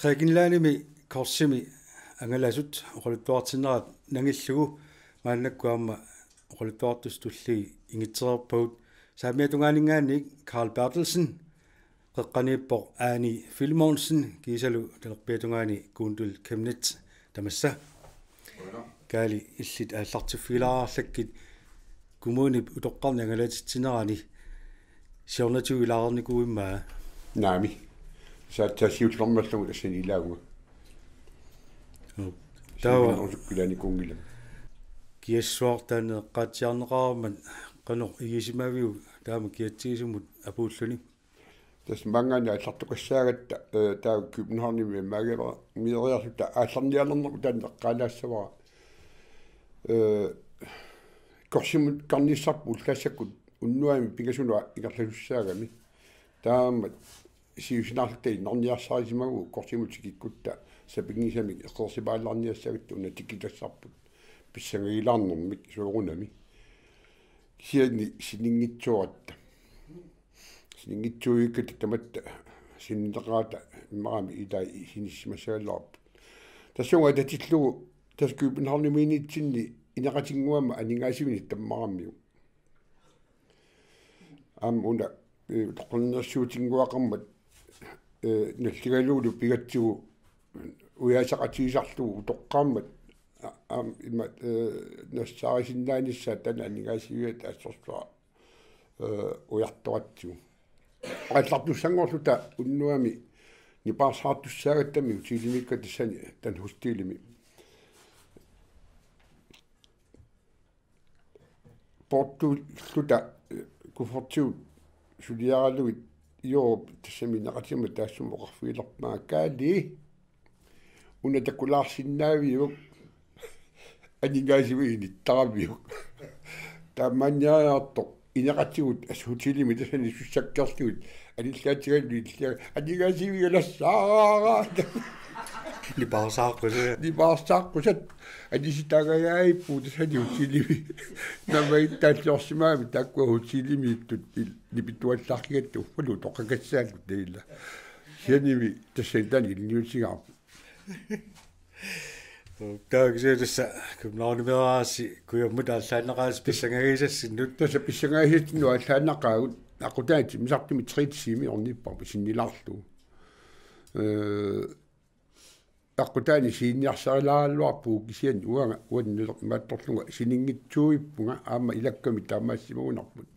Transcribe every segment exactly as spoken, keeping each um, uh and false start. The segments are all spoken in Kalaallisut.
Grækenlandimi Kosimi angalasut oqaluttuartinnerat nangillugu maannakkut aamma oqaluttuartussat tullii ingitsereerpagut. Saamiatungaaninngaanniit Carl Berthelsen, qeqqaniippoq Aani Filemonsen kiisalu talerpiatungaani Kuundul Kemnitz. Tamassa. Kaali, illit aallartiffigilaarlakkit kommunip utoqqarni angalatitsinerani siornatigut ilaareernikuuit immaqa? Naamik. Saatsa siullermik allagu tassani ilaavunga. Joo. Taava siullermik usukkilaanikuunngilanga. Kiassuartaanneeqqaatsiarneqarmat qanoq igisimaviuk taama kiatsigisumut apuulluni? Tassa maanngaanniit aallartukassaagatta, eh, taava Københavnimi maagileq mieriarluta aallarnialernerput taanna eqqaalaassavara. Eh, Korsimut karnissarput ullaassakkut unnuami pingasunut ingerlasussaagami. Taama siusinaarluta innarniarsarisimagunik Korsimut tikikkutta sapinngisamik eqqarsipaallaarniassagatta una tikitassarput pissangagilaarnermik soorunami. Kisianni sininngitsooratta. Sininngitsuuikkatta tamatta sinneqarata immaqa ilai sinissisimassagaluarput. Tassunga atatillugu tassa Københavnimiinnitsinni ineqatinnguama aningaasivinik tammaramiuk. Aamma una, eh, toqqornersuutinnguaqarmat, eh, nalligalugulu pigatsigu ujaasaqatigisarlugu utoqqaarmat, a-, aamma ima, eh, nassaarisinnaanissaa taanna aningaasiviata assorsuaq, eh, ujartoratsigu. Aallartussanngorluta unnuami nipaarsaartussaagattami hotelimiikkatta tassani taanna hostelimi. Poortuulluta, eh, kuffertigut suliaralugit Joorup tassami ineqatima taassuma oqarfigilerpaa: Kaali, una takulaarsinnaaviuk aningaasivinik tammaramiuk. Taamaanniariartoq ineqatigut assut hotelimi tassani sussakkeerlugit anillaatigalugit illia aningaasivigalassaaraat. Nipaarsaaqqusaat. Nipaarsaaqqusaat. Anisitagajaipu tassani hotelimi. Namaittaalliorsimagami taakkua hotelimiittut il-, nipituallaarkigatta uffalu toqakassaallu taila. Sianimi tassani taanna ilinniutigaarput. Taava kisianni tassa Københavnimeeraassi kujammut aallaannaqaasi pissangagisassinnut. Tassa pissangagisassinnut aallaannaqaagut, aqqutaani timmisartumi tre timer ornipparput sinnilaarlugu. Eh, aqqutaani siiniarsarilaaraluarpugut kisianni uanga, uannut imaattorlunga sininngitsuuippunga aamma ilakkami taamaassimagunarput.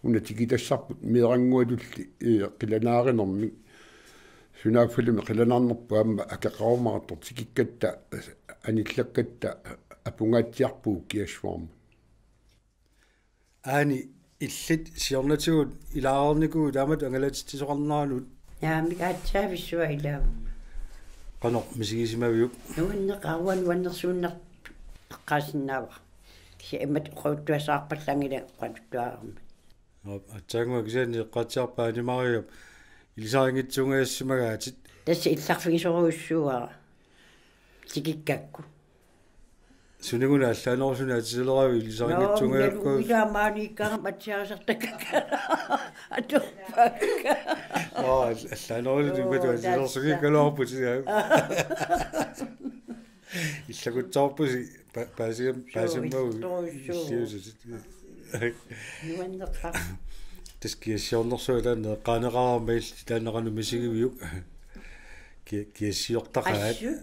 Una tikitassarput meerannguatulli, eh, qilanaarinermik. Sunaaffalumi qilanaarnerput aamma akeqarumaartoq tikikkatta, anillakkatta apungaatsiarpugut Kiassuarmut. Aani, illit siornatigut ilaareernikuuit taamatut angalatitsisoqarneranut? Naamik, aatsaavissuaq ilaavunga. Qanoq misigisimaviuk? Nuanneqaaq, uanga nuannersuunnerput eqqaasinnaavara. Kisianni imatut oqaluttuassaqarpallaanngilanga oqaluttuarama. Aap, aatsaannguaq kisianni eqqaatsiarpaa Aani Mariap ilisarinngitsuungajassimagaatit. Tassa illarfigisorujussuuara tikikkakku. Suniguna allaanerusuni atisaleraviuk ilisarinngitsuungajappat? Noo, ilaa maaniikkaangama atisaarisartakkakka. Atorpakka. Aa, all-, allaanerusuni. Joo, imatut tassa atisalersugiikkaluarputit. Illakutsoorpusi pa-, paasiam-, suu, paasimagu illuusugut. Illiusutit. Nuanneqaaq. Tassa kiassiornersuaq taanna eqqaaneqarama illit taanna qanoq misigiviuk? Kia-, kiassiortaqaat. Assut.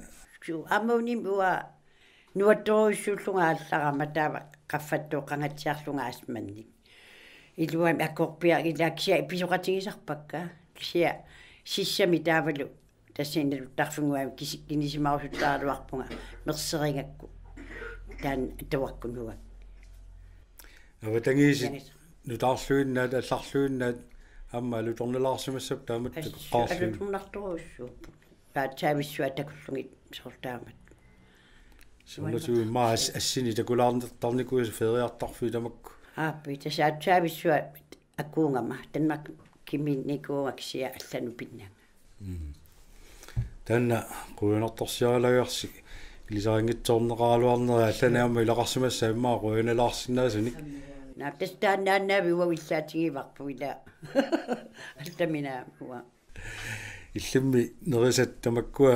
Suu, aamma unimi uanga nuattorujussuullunga aallarama taava qaffattooqqangatsiarlunga aasmannik. Iluamik akorpiaq ilaa kisianni pisoqatigisarpakka. Kisianni sissami taavalu tassani naluttarfinnguamik kisi-, kinisimarusuttaraluarpunga merserigakku. Taanna atuakkunuak. Avatangiisit nutaarluinnaat, allarluinnaat aamma alutornalaarsimassapput taamatut. Assut, takoqqaarlugit. Alutornartorujussuupput. Aatsaavissuaq takullugit soorlu taamatut. Siornatigut immaqa as-, assinik takulaartarnikuuisi feriartarfiit tamakku. Aappi, tassa aatsaavissuaq akuugama, Danmarkimiinnikuugama kisianni allanut pinnanga. Mm. Taanna qujanartorsioralaarsi ilisarinngitsoorneqaraluarneri, allanik aamma ilaqarsimassaaq immaqa qujanalaarsinnaasunik. Naap, tassa taannaannaavi uagut illaatigivarput ilaa. Allamik naamik uanga. Illimmi nerisat tamakkua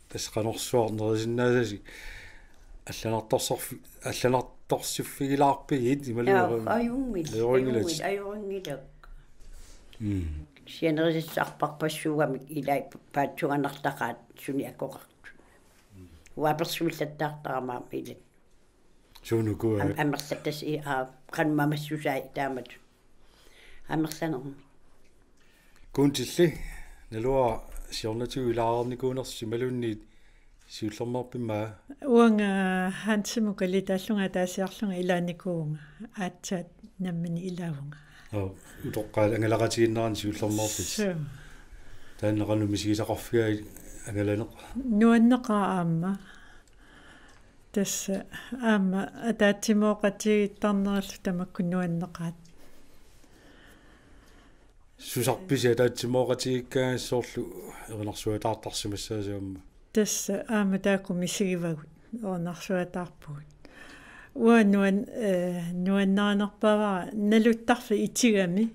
tassa qanorsuaq nerisinnaasasi allanartorsorfi-, allanartorsiffigilaarpigit imaluunniit? Jaa, ajunngil-, ajunngilaq. Ajunngilak. Mm. Sianerissarpassuugamik ilai paatsuganartaqaat suni akoqartut. Uapersuillattaartarama ilat. Suunuku? Am-, amerlatas i-, aa, qanmamassusai taamatut. Amerlanermi. Kuuntilli, naluara siornatigut ilaareernikuunersi imaluunniit siullermeerpimmi? Uanga Hansimut kalitaallunga ataasiarlunga ilaanikuuvunga aatsaat nammineq ilaavunga. Aa, utoqqaat angalaqatigiinnerani siullermeerpit. Suu. Taanna qanoq misigisaqarfigaat angalaneq? Nuanneqaaq aamma. Tassa aamma ataatsimooqatigiittarnerullu tamakku nuanneqaat. Susarpisi ataatsimooqatigiikkaangat soorlu erinarsuataartarsimassaasoq aamma? Tassa aamma taakku misigivagut erinarsuataarpugut. Uanga nuan-, eh, nuannarinerpaavara naluttarfik itigami.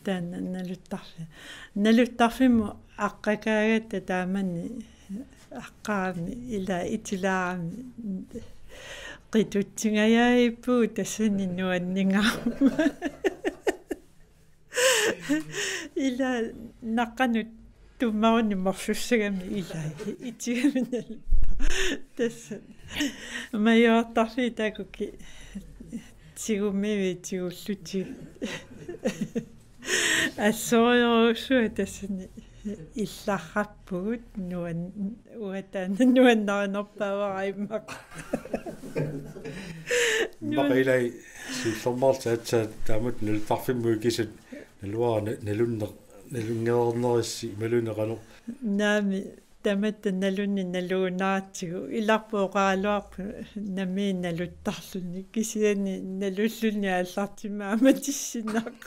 Taanna naluttarfik. Naluttarfimmut aqqakaagatta taamani aqqarami ila itilaarami qitutsingajaarippugut tassani nuanningaarmat. Ila naqqanut tummarunik morsussagami ila itigami naluttar-. Tassa majuartarfiit taakku ki-, tigummiviit tigullutigit. Assorujussuaq tassani illarrappugut nuan-, uanga taanna nuannarinerpaavara immaqa. Immaqa ilai siullermeerlutit aatsaat taamatut naluttarfimmut ikisut naluara na-, nalunner-, nalunngereernerissi imaluunniit qanoq? Naamik. Tamatta nalunnik naluunnaratsigu ilarput oqaraluarpoq nammineq naluttarluni kisianni nalulluni aallartimmata amatissinnaq.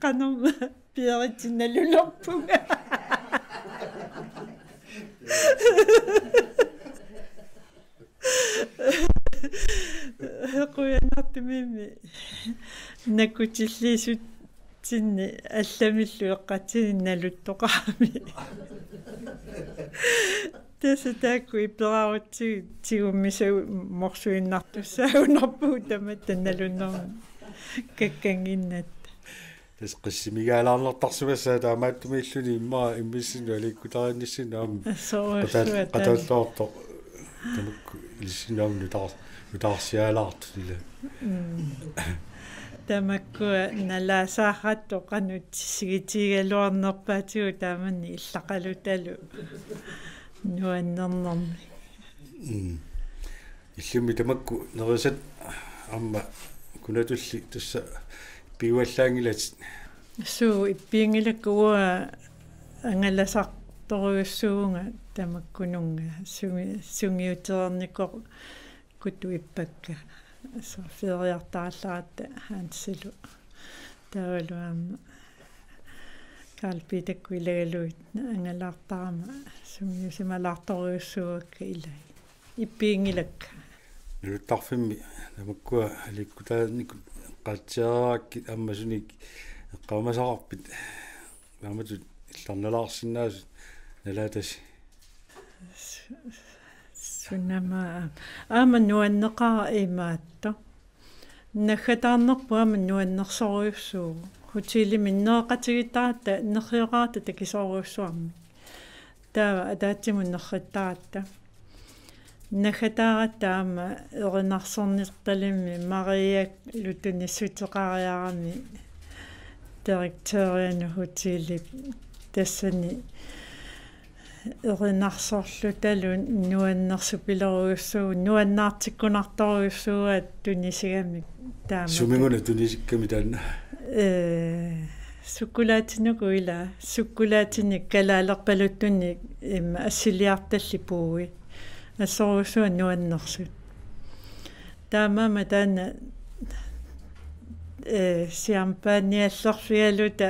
Qanorma piaritsi nalulerpunga. Qujanartumimmi nakkutilliisutsinni allamillu eqqatsinni naluttoqarami. Tassa taakku iperarutsigit tigummisagut morsuinnartussaagunarpugut tamatta nalunnermik kakkannginnatta. Tassa qissimigaalaarnertarsimassaaq taamaattumik illuni immaqa immissinnut aliikkutariinnissinni aamma. Assorujussuaq qataal-, taanna. Qataalluartoq. Tamakku ilissinnut aamma nutaar-, nutaarsialaartut ila. Mm. Tamakkua nalaasaarrattoq qanoq isigitigigaluarnerpaatigut taamani illaqalutalu nuannernermik. Mm. Illimmi tamakku nerisat aamma kunatulli tassa ippiuallaanngilatit? Suu, ippiinngilakka, uanga angalasartorujussuuvunga tamakkununnga sungi-, sungiutereernikoq kuttuippakka. Soorlu feriartarallaratta Hansilu. Taavalu aamma Karl Peterkut ilagalugit angalaartarama sungiusimalaartorujussuuakka ilai. Ippiinngilakka. Naluttarfimmi tamakkua aliikkutaannikut eqqaatsiarakkit aamma sunik eqqaamasaqarpit? Taamatut illarnalaarsinnaasut nalaatasi. Su-, sunama aamma nuanneqaaq imaattoq. Naggataarnerput aamma nuannersorujussuuvoq. Hotelimi nereqatigiittaratta, nerrioqaratta takisoorujussuarmik. Taava ataatsimut nerrittaratta. Naggataaratta aamma erinarsornertalimmi Marialu tunissuteqariarami direktørianut hotelip tassani erinarsorlutalu nuannersupilorujussuuvoq, nuannaartikkunartorujussuuvoq tunisigamik taama. Suminnguuna tunisikkamik taanna? Ee, sukkulaatinuku ila, sukkulaatinik kalaalerpaluttunik, em, assiliartallit puui. Assorujussuaq nuannersut. Taamaammat taanna, ee, champagneallerfigaluta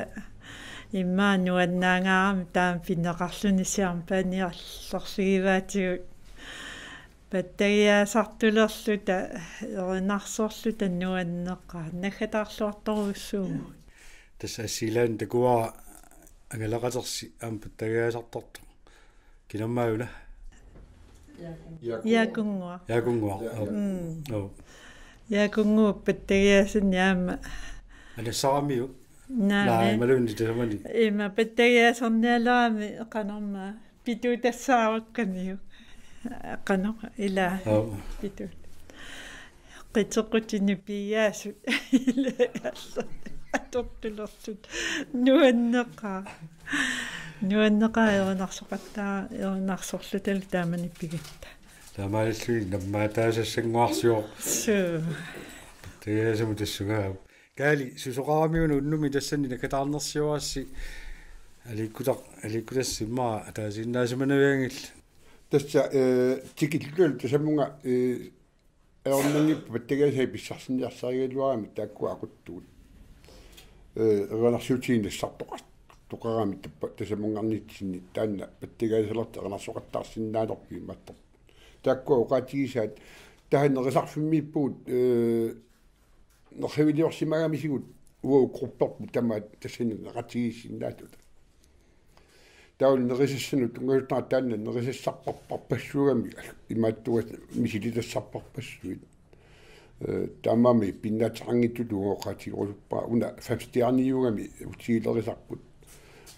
immaqa nuannaangaarami taama pineqarluni champagneallerfigivaatigut. Pattagiaasartulerluta, erinarsorluta nuanneqaaq, naggataarluartorujussuuvoq. Tassa assilaani takuara angalaqatersi aamma pattagiaasartartoq. Kina aamma una? Jaakunnguaq. Jaakunnguaq. Jaakunnguaq. Jaa, joo. Mm. Joo. Jaakunnguup pattagiaasani aamma. Anassaramiuk? Naamik. Naa, imaluunniit tasamani. Ima pattagiaasarnialerami qanormaa. Pituutassaarukkamik. Qanoq ila. Joo. Pituut. Qiteqqutinik piiaasut. Atortulersut. Nuanneqaaq. Nuanneqaaq erinarsoqattaaq erinarsorlutalu taamani pigatta. Taamaalilluni nammaataasassanguarsivoq. Suu. Tagiasamut tassunga. Kaali, susoqaramiuna unnummi tassani naggataarnersiorassi aliikkutaq, aliikkutassi immaqa ataasiinnaasimannavianngillat. Tassa, eh, tikillualu tasamunga, eh, ajornanngippat pattagiaasai pissarsinniarsarigaluaramik taakkua aquttugut. Eh, erinarsuutiginnissartoqar-, toqarami tappa-, tasamunngarnitsinni taanna pattagiaasalerluta erinarsoqattaarsinnaanerput imaattorpoq. Taakkua oqaatigisaat taanna nerisarfimmiippugut, eh, nerriviliorsimagamisigut uagut grupperput tamaat tassani neqatigiissinnaallutalu. Taavalu nerisassanut tunngasutara taanna nerisassarparparpassuugami imaattuat misilitassarparpassuit. Eh, taamaammat pinnaataqanngitsutut uagut oqaatigerusuppara una femstjerniugami utiilerisarput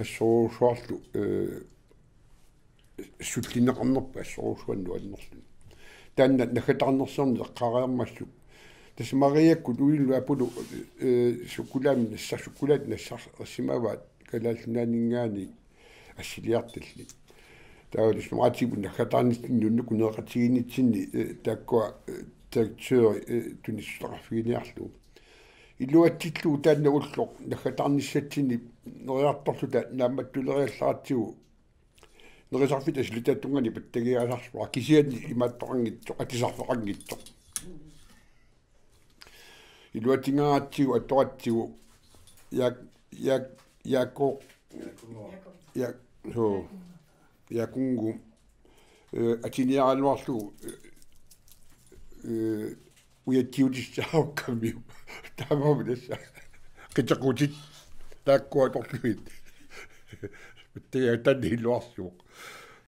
assorujussuarlu, eh, sullinneqarnerput assorujussuaq nuannerluni. Taanna naggataarnersiorneq eqqaareermassuk. Tassa Mariakkut uilu apulu, eh, sukkulaami nassar-, sukkulaat nassarsimavaat Kalaallit Nunaanninngaanniit assiliartallit. Taava tassa oqaatigipput naggataarnitsinni unnukkut neqatigiinnitsinni, eh, taakkua, eh, direktøri, eh, tunissutaqarfiginiarlugu. Iluatsillugu taanna ulloq naggataarnissatsinni neriartorluta naammattuleriallaratsigu nerisarfik assilitaata tungaani pattagiaasarsuaq kisianni imaattoqanngitsoq, atisarfeqanngitsoq. Iluatsinngaratsigu atoratsigu Jaak-, Jaak-, Jaakko-, Ja-, suu, Jaakunnguup, eh, atiniaraluarlugu, eh, eh, ujatsiutissaarukkamiuk. Taamaammat tassa. Qiteqqutit. Taakkua atorlugit. Pattagiaasaq taanna iluarsivoq.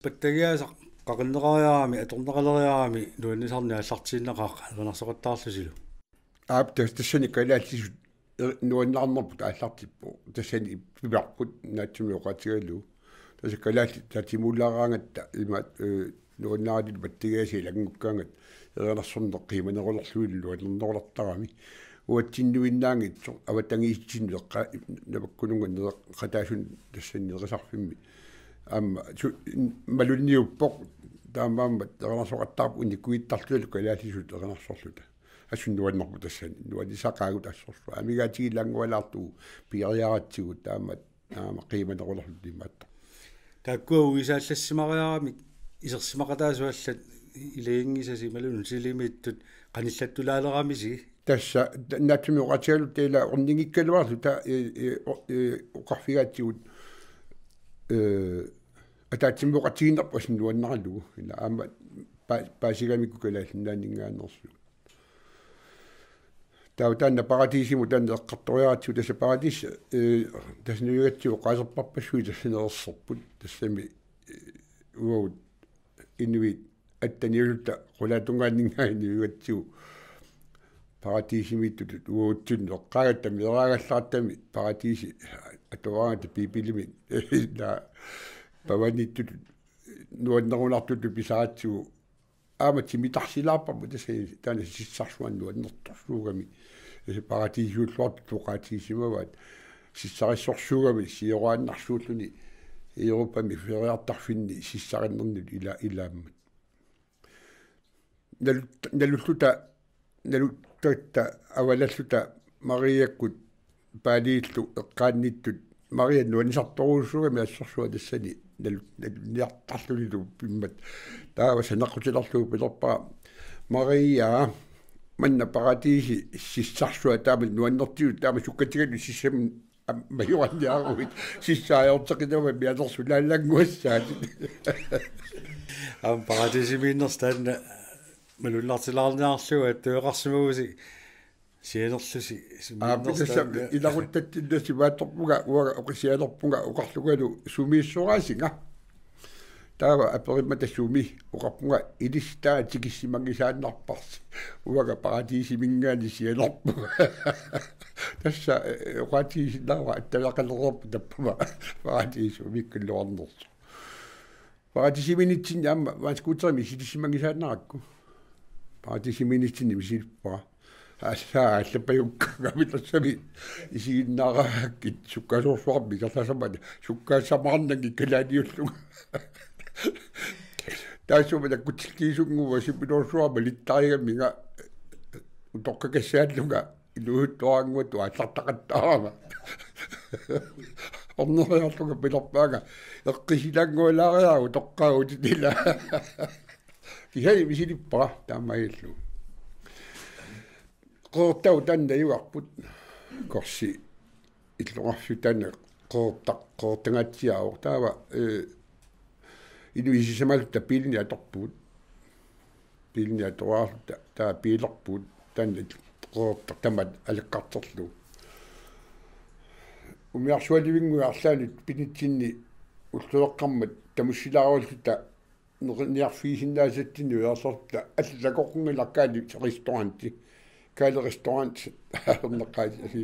Pattagiaasaq qaqinneqariarami, atorneqaleriarami, nuannisarneq aallartiinnaqaaq, erinarsoqattaarlusilu. Aap, tas-, tassani kalaallisut, eh, nuannaarnerput aallartippoq. Tassani pivarput naatsumik oqaatigalugu. Tassa kalaallit taatimuulaaraangatta imaat, eh, nuannaartut pattagiaasat ilanngukkaangat erinarsorneq qiimanerulerlugillu nuannernerulertarami. Uatsinnuinnaanngitsoq avatangiisitsinnut eqqa-, navakkununnga nereqataasunut tassani nerisarfimmi. Aamma su-, malunniuppoq taamaammat erinarsoqattaarpoq unikkuittarlutalu kalaallisut erinarsorluta. Assut nuannerpoq tassani. Nuannisaqaagut assorsuaq. Amigaatigilaanngualaartugut piiariaratsigu taamaat. Aamma qiimanerulerluta imaattoq. Taakkua uisaallassimariaramik isersimaqataasut allat ilaginngisasi imaluunniit silimiittut qanillattulaaleramisi. Tassa ta-, naatsumik oqaatigaluta ila orninngikkaluarluta, eh, eh, o-, eh, oqarfigaatigut, eh, ataatsimoortiginerput assut nuannaralugu. Ila aamma pa-, paasigamikku Kalaallit Nunaanninngaanneersut. Taava taanna Paratiisimut taanna eqqartoriaratsigu tassa Paratiisi, eh, tassa nuigatsigu oqaaserparpassuit tassa nerersarput tassami, eh, uagut inuit atteniulutta qulaatungaanninngaanniit nuigatsigu Paratiisimiittutut uagutsinnut eqqaagatta meeraagallarattami Paratiisi atuaraangata Biibilimi naa pavaniittutut nuannerunartutut pisaratsigu aamma timitarsilaarparput tassa taanna sissarsuannu annertorsuugami. Tassa Paratiisiulluartut oqaatigisimavaat sissarissorsuugami sioraannarsuulluni Europami feriartarfinni sissarinnernut ila-, ilaammat. Nal-, nalulluta, naluttatta avalalluta Mariakkut Paaliillu eqqaannittut Maria nuannisartorujussuugami assorsuaq tassani nal-, nal-, niartarlunilu pimmat. Taava saneqqutilerlugu pilerpara: Maria, manna Paratiisi sissarsuaq taama nuannertigut taama sukkatigalugit sissamut am-, majuranniaruit sissaajoorteqinammat mianersulaallaannguassaat. Aamma Paratiisimiinnersi taanna malunnartilaarniarlugu attueqarsimavusi Sianerlusi Aappi tassa sumiinnersaanga. Ilaquttatsinnut simaattorpunga uanga oqisialerpunga oqarlungalu sumiissoraasinga. Taava aperimmata sumi oqarpunga ilissi taanna tikissimanngisaannarparsi. Uanga Paradisiminngaanniit sianerpunga. Tassa eh, oqaatigisinnaavara attaveqalereerpoq tappama Paradisimiikkaluarnersoq. Paradisimiinnitsinni aamma vandscooterimik misilissimanngisaannarakku. Paradisimiinnitsinni misilippara. Assa allapajukkaangami tassami isiginnaarakkit sukkaasoorsuarmik iserlasamata sukkaassamaarnanngilaq kalaaliullunga. Taassuma nakkutilliisunnguuvoq sipiloorsuarma littarigaminga utoqqakassaallunga iluuttuarannguatut aallartaqattaarama. Orneriarlunga pilerpaanga eqqisilanngualaariarama utoqqaagutit ila. Kisianni misilippara taamaalillugu. Qeqertagut taanna najugarput. Korsi illoqarfiup taanna qeqertaq qeqertangaatsiaavoq taava eh, inuit sisamalluta biilinit atorpugut. Biilinit atoraarluta taava biilerpugut taanna qeqertaq tamaat alakkarterlugu. Umiarsualivinnguit arlaannut pinitsinni ulloqeqqarmat tamussilaarulluta neri- niarfigisinnaasatsinni ujarlerluta allakoqunngilaq Kaali restauranti. Kaali restaurant erneqaasi.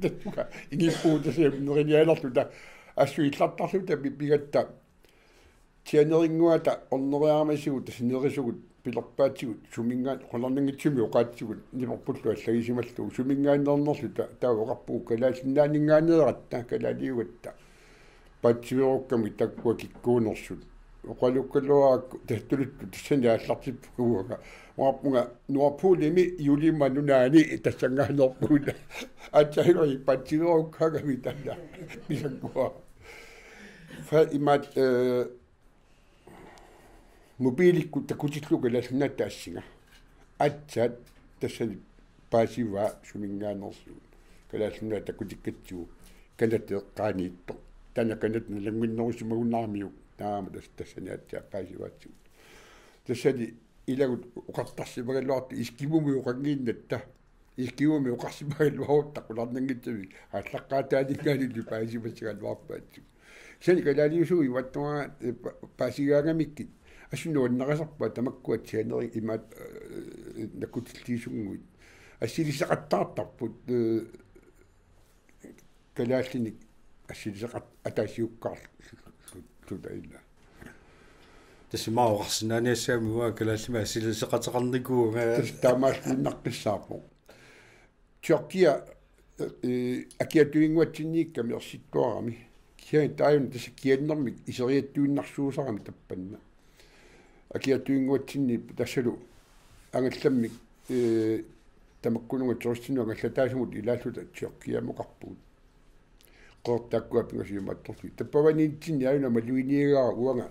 Tattuka ingippugut tassa nerinialerluta assut illartarluta pi- pigatta. Tianerinnguata orneriaramasigut tassa nerisugut pilerpaatigut suminngaanneernerat qularnanngitsumik oqaatsigut niperpullu allagisimallugu suminngaanneernerluta taava oqarpugut kalaallinnaaninngaanneeratta kalaaliugatta. Paatsiveerukkamik takkua kikkuunersut. Oqalukkaluarakku tattuluttu tassani aallartippugut uanga. Oqarpunga Nordpolimi Julimma nunaani tassanngaanneerpugut. Aatsaat iluani paatsiveerukkaangami taanna. Pisakkua. Fa imaat eh, mobiilikkut takutillugu Kalaallit Nunaata assinga. Aatsaat tassani paasivaa suminngaanneersugut. Kalaallit Nunaat takutikkatsigu Canada eqqaaniittoq. Taanna Canada nalannginnerusimagunaramiuk taama tas- tassani aatsaat paasivaatsigut. Tassani ilagut oqartarsimagaluartut eskimomik oqannginnatta. Eskimomik oqarsimagaluarutta qularnanngitsumik aallaqqaataaninngaanniillu paasimassagaluarpaatsigut. Kisianni kalaaliusugut imaattoq eh, pa- paasigaangamikkit assut nuannarisarpaat tamakkua tianeri imaat eh, nakkutilliisunnguit. Assilisaqattaartarput eh, kalaallinik assilisaqat- ataasiukkaarluta ila. Tassa ima oqarsinnaaniassagami uanga kalaallimik assilisaqateqarnikuuvunga. Tassa taamaalluinnaqqissaarpoq. Tyrkia eh, akiattuinnguatsinniikkami ersittuarami. Kisianni taajuna tassa kiannermik iseriattuinnarsuusarami tappanna. Akiattuinnguatsinni tassalu angallammik eh, tamakkununnga turistinut angallataasumut ilaalluta Tyrkiamoqarpugut. Qeqertaakkua pingasut imaattorlugit. Tappavaniitsinni aajuna malugineqaara uanga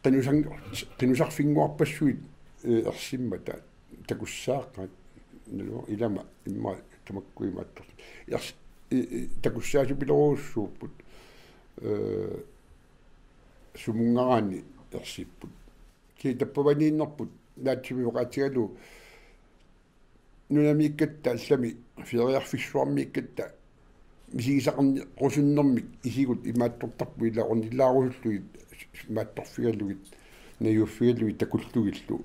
qinusar- qinusarfinnguarpassuit eh, ersimmata takussaaqaat. Naluara ilama immaqa tamakku imaattorlugit. Ers- eh, eh, takussaasupilorujussuupput. Eh, sumunngaanniit ersipput. Kisianni tappavaniinnerput naatsumik oqaatigalugu nunamiikkatta allami feriarfissuarmiikkatta misigisaqarnerusunnermik isigut imaattortarput ila ornillaarusullugit imaattorfigalugit najuuffigalugit takullugillu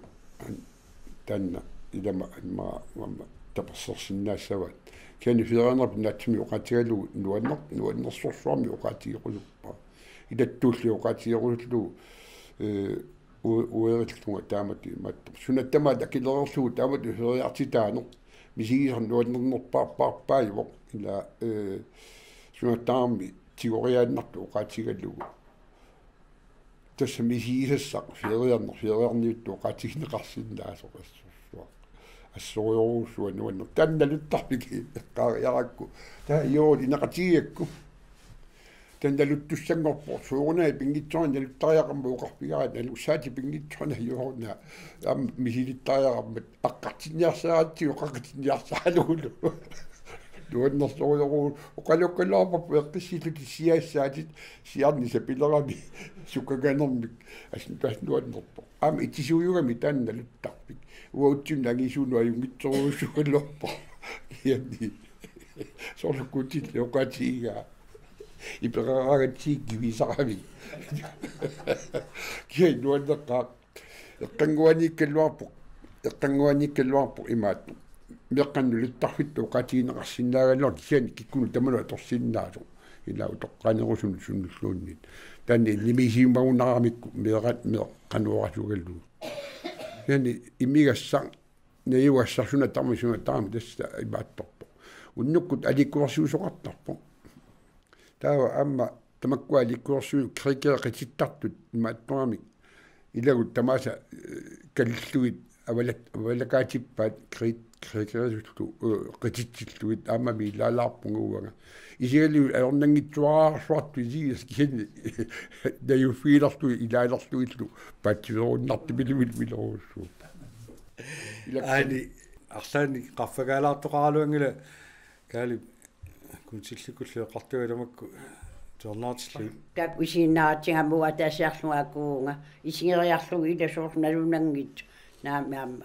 taanna ilama immaqa aamma tapersersinnaassavaat. Kisianni feriarnerput naatsumik oqaatigalugu nuanner- nuannersorsuarmik oqaatigerusuppara. Ilattuulli oqaatigerusullugu eh, u- uerillunga taamatut imaattoq. Suna tamaat akilereerlugu taamatut feriartitaaneq misigisaq nuannernerpaarpaarpaajuvoq ila eh, suna tamarmi tigoriaannartoq oqaatigalugu. Tassa misigisassaq feriarneq feriarniuttoq oqaatigineqarsinnaasoq assorsuaq. Assorujussuaq nuanneq. Taanna naluttarfik eqqaariarakku. Taava iorut ineqatigigakku. Taanna naluttussanngorpoq soorunami pinngitsoorani naluttariaqarmat oqarfigaara nalussaatit pinngitsoorani ajooruna aamma misilittariaqarmat aqqartinniarsaratsigu qaqinniarsaralugulu. Nuannersorujussuuvoq oqalukkaluarparput eqqissillutit siassaatit siarnissap pilerami sukkanganermik asnutaas nuannerpoq. Aamma itisuujugami taanna naluttarfik. Uatsinnut angisuunut ajunngitsorujussuugaluarpoq. Iani. Soorlu Guutilli oqaatigaa. Iperaraangatsigit kivisaravit. Kia nuanneqaaq. Eqqannguaniikkaluarpoq, eqqannguaniikkaluarpoq imaattoq. Meeqqannut naluttarfittut oqaatigineqarsinnaagaluartoq kisianni kikkunnut tamanut atorsinnaasoq. Ila utoqqaanerusunut sunulluunniit. Taanna nimisivimmagunaramikkit meeqqat meeqqat qanoq orasugalugu. Kisianni imigassaq, najugassaq suna tamarmi suna tamarmi tassa imaattorpoq. Unnukkut aliikkusersuisoqartarpoq. Taava aamma tamakkua aliikkusersuisut krigerit qitittartut imaattoramik. Ilagut tamaasa, eh, kalillugit avalat-, avalakaatippaat kri-, krigerisuullu, eh, qititsillugit aammami ilaalaarpunga uanga. Isigalugu ajornanngitsuararsuartut isigisat kisianni najuffigilerlugit ilaalerlugillu paatsiveerunnartumik ilumilerujussuupput. Ilak- Aani arlaannik qaffakaalaartoqaraluanngilaq Kaalip Guutillikkullu eqqartugaa tamakku tuarnaartillugit. Taakku isiginnaaratsigu aamma uanga ataasiarlunga akuuvunga isigeriarlugu ila soorlu nalunanngitsoq naamik aamma.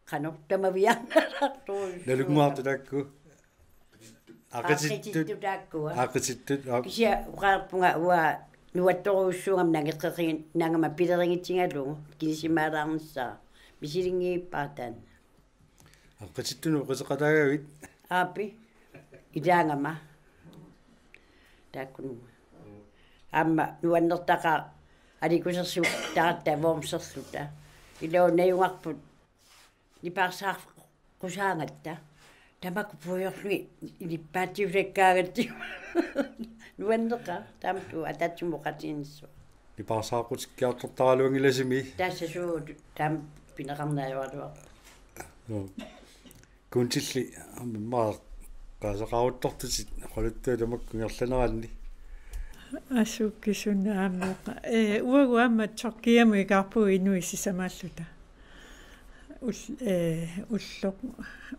Qanoq tamaviaannartartuusoq. Nalunnguartut taakku. Aqitittut. Aqitittut taakkua. Aqitittut, aq- Kisianni oqarpunga uanga nuattorujussuugama nangeqqeqigin-, nangama pilerigitigalugu kinisimaalaarnissara. Misilinngivippara taanna. Aqitittunut oqiteqataagavit? Aappi. Ilaagama. Taakkununnga. Aamma nuannertaqaaq aliikkusersuuttaratta voomserluta. Ilaa najugarput nipaarsaarqusaagatta. Tamakku puigorlugit ilippaatsiusakkaangatsigu. Nuanneqaaq taamatut ataatsimut oqaatiginissaa. Nipaarsaaqqutikkiartortaraluanngilasimi. Tassa suu taama pineqarneq ajoraluarpoq. Joo. Guutilli aamma immaqa qaasaqaruttortutit oqaluttuat tamakku ingerlaneranni. Assut kisianni aamma. Eh, uagut aamma Tyrkiamut ikaarpugut inuit sisamaalluta. Ul-, eh, ulloq,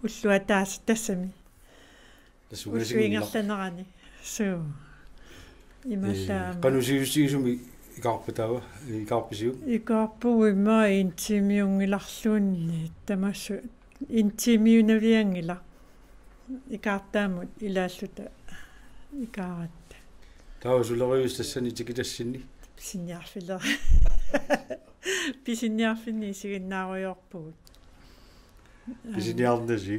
ulloq ataaseq tassami. Tassa ullup ungasigunngilaq. Ingerlanerani. Suu. Imaattoq. Eh, aamma. Qanoq sivisutigisumik ikaarpit taava? Ikaarpisiuk? Ikaarpugut immaqa en time-iunngilarluunniit tamassu en time-iunavianngilaq. Ikaartaamut ilaalluta ikaaratta. Taava suleriaaseq tassani tikitassinni? Pisiniarfilera. Pisiniarfinni isiginnaarujoorpugut. Pisiniarnasi?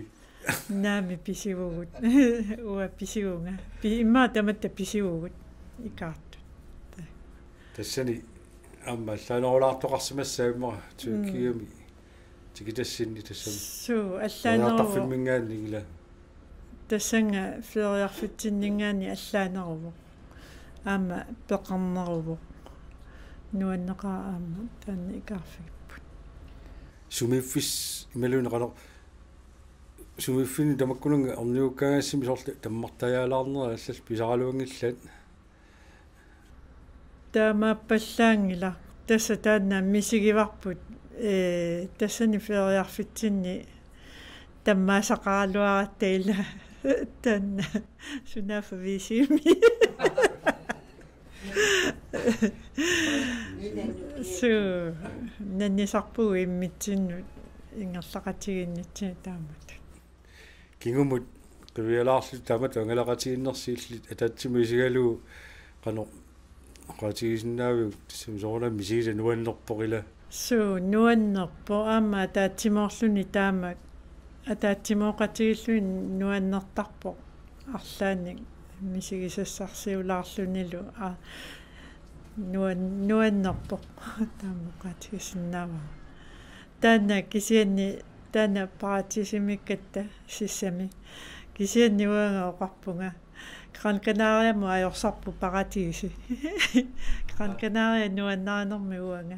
Naamik pisivugut. Uanga pisivunga. Pi-, immaqa tamatta pisivugut. Ikaartut. Tassani aamma allaanerulaartoqarsimassaaq immaqa Tyrkiami. Mm. Tikitassinni tassami. Suu, allaaneruvoq. Periarfimminngaanniit ila. Tassannga feriarfitsinninngaanniit allaaneruvoq. Aamma peqarneruvoq. Nuanneqaaq aamma taanna ikaarfigipput. Sumiiffis-, imaluunniit qanoq, sumiiffinni tamakkununnga ornigukkaangassimi soorlu tammartajaalaarnerit allallu pisaraluanngillat. Taamaappallaanngilaq. Tassa taanna misigivarput, eh, tassani feriarfitsinni tammaasaqaraluaratta ila taanna sunaaffa viisimi. Suu, nannisarpugut immitsinnut ingerlaqatigiinnitsigut taamatut. Kingumut qivialaarlutit taamatut angalaqatigiinnersi illit ataatsimut isigalugu qanoq oqaatigisinnaaviuk tassami soorunami misigisaq nuannerpoq ila? Suu, nuannerpoq aamma ataatsimoorluni taama ataatsimooqatigiilluni nuannertarpoq arlaannik misigisassarsiulaarlunilu a-, nuan-, nuannerpoq taama oqaatigisinnaavara. Taanna kisianni taanna paratiisimiikkatta sissami. Kisianni uanga oqarpunga. Gran Canariamut ajorsarpoq paratiisi. Gran Canaria nuannarinermi uanga.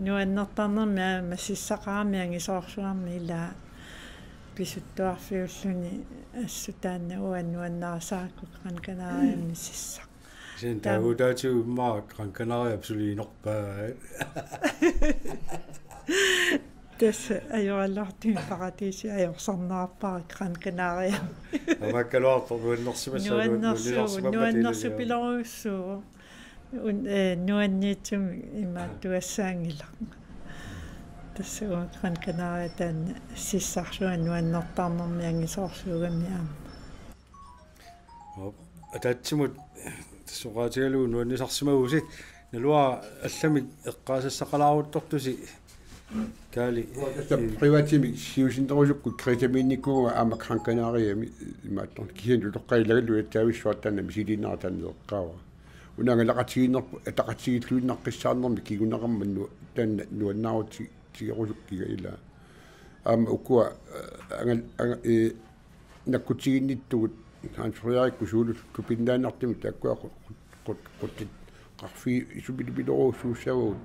Nuannertarnermi aamma sissaqarami angisoorsuarmi ilaa. Pisuttuarfiulluni assut taanna uanga nuannarisarakku Gran Canariami sissaq. Sen taam- taagutaatigut immaqa Gran Canariap suli inorpaat. Tassa ajoraluartumik paratiisi ajorsarnerarpara Gran Canaria. Amakkaluartoq nuannersimassaaq. Nuannersuuvoq, nuannersupilorujussuuvoq. Un, eh, nuanniitsumik imaattuassaanngilaq. Tassa uanga Gran Canaria taanna sissarlunga nuannertarnermik angisoorsuugami aamma. Ataatsimut tassa oqaatigalugu nuannisarsimagusi, naluara allamik eqqaasassaqalaaruttortusi Kaali. Tassa privatimik siusinnerusukkut Kretamiinnikuuvunga aamma Gran Canariami imaattorn kisianni utoqqaat ilagalugit taavissuartaanna misiliinnera taanna eqqaavara. Una angalaqatigiinnerput ataqatigiilluinnaqqissaarnermi kinguneqarmat nu-, taanna nuannaarutigerusukkiga ilaa. Aamma ukua, eh, angal-, anga-, eh, nakkutiginnittugut Hans Frederikkut suulullu tupinnaannartumik taakkua qu-, qu-, qu-, quttit qarfii isumilipilorujussuussavagut.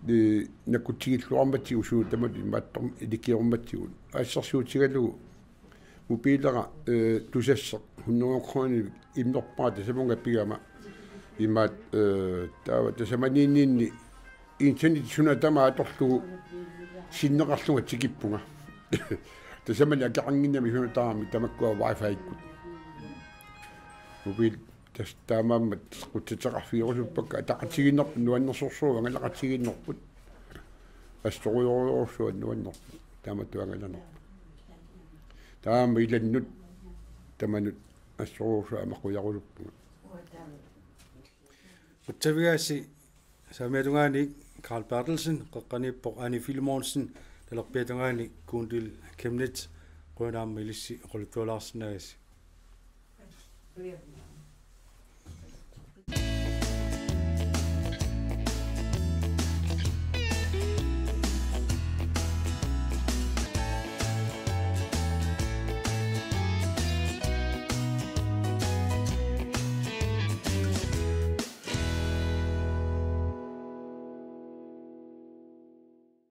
Eh, nakkutigilluarmatigut suut tamat imaattorm-, ilikiormatigut. Assersuutigalugu mobiilera, eh, tusasseq hundrede kroner immerpara tasamunga pigama. Imaat, eh, taava tasamaniinninni internet suna tamaat atorlugu sinneqarlunga tikippunga. Tasamani akeqannginnami suna tamarmi tamakkua wifi-ikkut. Mobiil tassa taamaammat qutsateqarfigerusuppakka ataqatigiinnerput nuannersorsuuvoq angalaqatigiinnerput. Assorujorujussuaq nuannerpoq. Taamatut angalanerpoq. Taama ilannut tamanut assorujussuaq aamma qujarusuppunga. Qutsavigaassi saamiatungaani Karl Berthelsen, qeqqaniippoq Anni Filemonsen, talerpiatungaani Kuundil Chemnitz, qujanaq aamma ilissi oqaluttualaarsinnaagassi.